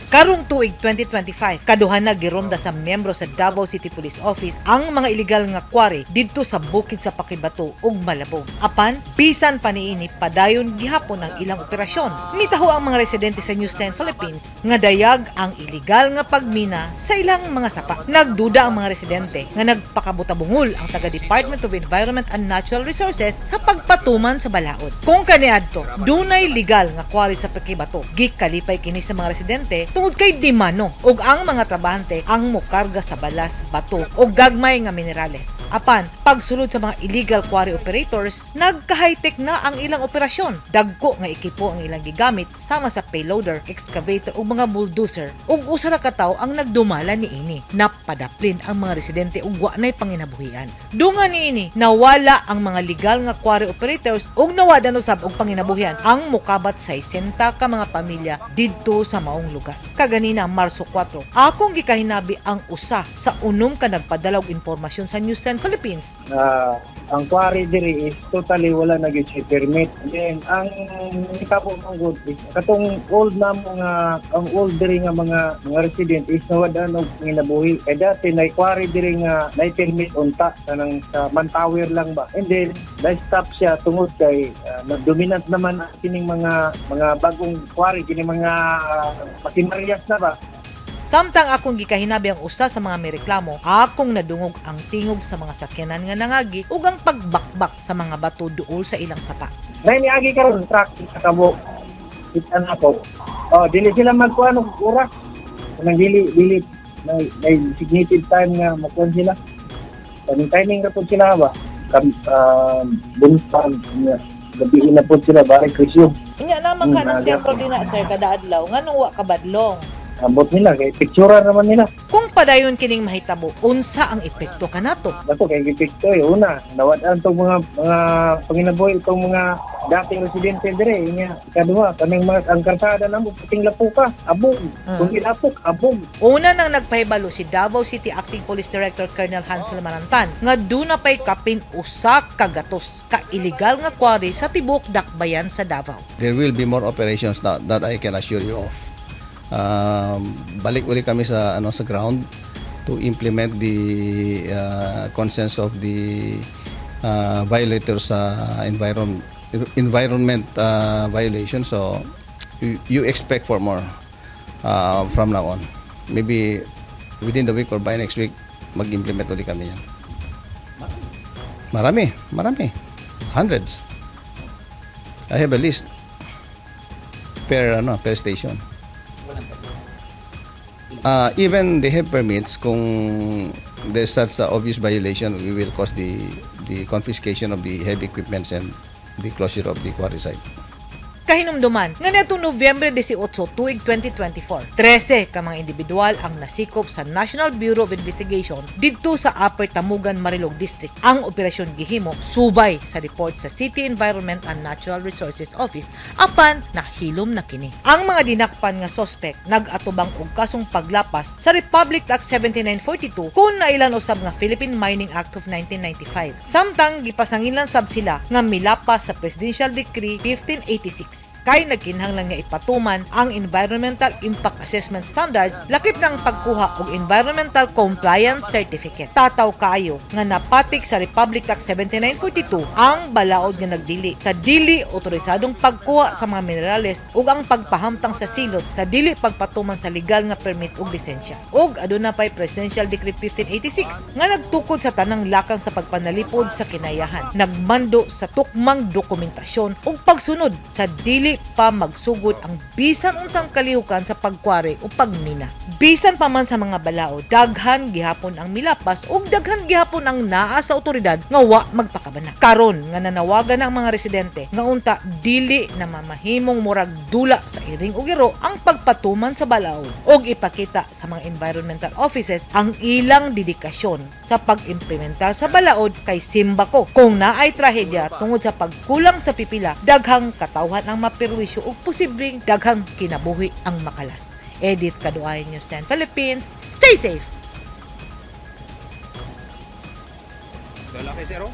Karong tuig 2025, kaduha na gironda sa miyembro sa Davao City Police Office ang mga illegal nga quarry didto sa bukid sa Paquibato ug Malabog. Apan bisan pa niini, padayon gihapon ang ilang operasyon. Mitaho ang mga residente sa News 10 Philippines nga dayag ang illegal nga pagmina sa ilang mga sapa. Nagduda ang mga residente nga nagpakabutabungol ang taga Department of Environment and Natural Resources sa pagpatuman sa balaod. Kung kaniadto, dunay legal nga quarry sa Paquibato. Gikalipay kini sa mga residente tungod kay dimano ug ang mga trabahante ang mokarga sa balas, bato o gagmay nga minerales. Apan, pagsulod sa mga illegal quarry operators, nagka-high-tech na ang ilang operasyon. Dagko nga ekipo ang ilang gigamit sama sa payloader, excavator ug mga bulldozer, ug usa ra ka tawo ang nagdumala niini. Napadaplin ang mga residente ug wa nay panginabuhian. Dungan niini, nawala ang mga legal nga quarry operators ug nawad-an usab og panginabuhian ang mukabat 60 ka mga pamilya didto sa maong lugar. Kaganina, Marso 4, akong gikahinabi ang usa sa unom ka nagpadala og impormasyon sa News 10 Philippines. Ang quarry diri is totally wala na gyud siya permit. Then ang nitabo man gud is katong old na mga ang old diri nga mga resident is nawad-an og panginabuhi. Kay dati nay quarry diri nga nay permit unta, kanang sa manpower lang ba. And then na-stop siya tungod kay nagdominant naman ang kining mga bagong quarry, kining mga makineryas na ba. Samtang akong gikahinabi ang usa sa mga mireklamo, akong nadungog ang tingog sa mga sakyanan nga nangagi ug ang pagbakbak sa mga bato duol sa ilang sapa. Nay niagi karon truck sa kabo. Kita na ko. Oh, dili sila magkuan og oras. Kanang dili dili nay designated time nga magkuan sila. Kaning timing ra pud sila ba? Kam buntag niya. Gabi na pud sila bare krisyo. Unya naman ka ng aga. Sentro din na, sir, kada adlaw nganong wa ka badlong? Ambot nila kay picture naman nila. Kung padayon kining mahitabo, unsa ang epekto kanato? Dato kay gipikto eh. Una, nawad-an tong mga panginabuhi itong mga dating residente dire nya. Ikaduha, kanang mga ang karsada namo puting lapuka, abog. Kung ilapok, abog. Una nang nagpahibalo si Davao City Acting Police Director Colonel Hansel Marantan nga duna pay kapin 100 ka illegal nga quarry sa tibok dakbayan sa Davao. There will be more operations now that I can assure you of. Balik uli kami sa ano, sa ground to implement the consents of the violators sa environment violation. So you expect for more from now on. Maybe within the week or by next week, mag-implement uli kami yan. Marami, marami. Hundreds. I have a list per ano, per station. Even they have permits, kung there's such a obvious violation, we will cause the confiscation of the heavy equipments and the closure of the quarry site. Kahinumduman nga niadtong Nobyembre 18 tuig 2024, 13 ka mga individual ang nasikop sa National Bureau of Investigation didto sa Upper Tamugan, Marilog District. Ang operasyon gihimo subay sa report sa City Environment and Natural Resources Office, apan nahilom na kini. Ang mga dinakpan nga sospek nag-atubang og kasong paglapas sa Republic Act 7942 kon nailan usab nga Philippine Mining Act of 1995. Samtang gipasangilan sab sila nga milapas sa Presidential Decree 1586 kay nagkinahanglan nga ipatuman ang Environmental Impact Assessment Standards lakip ng pagkuha og Environmental Compliance Certificate. Tataw kaayo nga napatik sa Republic Act 7942 ang balaod nga nagdili sa dili otorisadong pagkuha sa mga minerales ug ang pagpahamtang sa silot sa dili pagpatuman sa legal nga permit ug lisensya. Ug aduna pay Presidential Decree 1586 nga nagtukod sa tanang lakang sa pagpanalipod sa kinayahan. Nagmando sa tukmang dokumentasyon ug pagsunod sa dili pa magsugod ang bisan unsang kalihukan sa pagkwari o pagmina. Bisan pa man sa mga balaod, daghan gihapon ang milapas ug daghan gihapon ang naa sa otoridad nga wa magpakabana. Karon nga nanawagan ang mga residente nga unta dili na mamahimong murag dula sa iring ug iro ang pagpatuman sa balaod ug ipakita sa mga environmental offices ang ilang dedikasyon sa pag-implementar sa balaod, kay simba ko kung naay trahedya tungod sa pagkulang sa pipila, daghang katawhan ang maperwisyo ug posibleng daghang kinabuhi ang makalas. Edith Kaduay, News 10 Philippines. Stay safe! Dala kay sir, oh.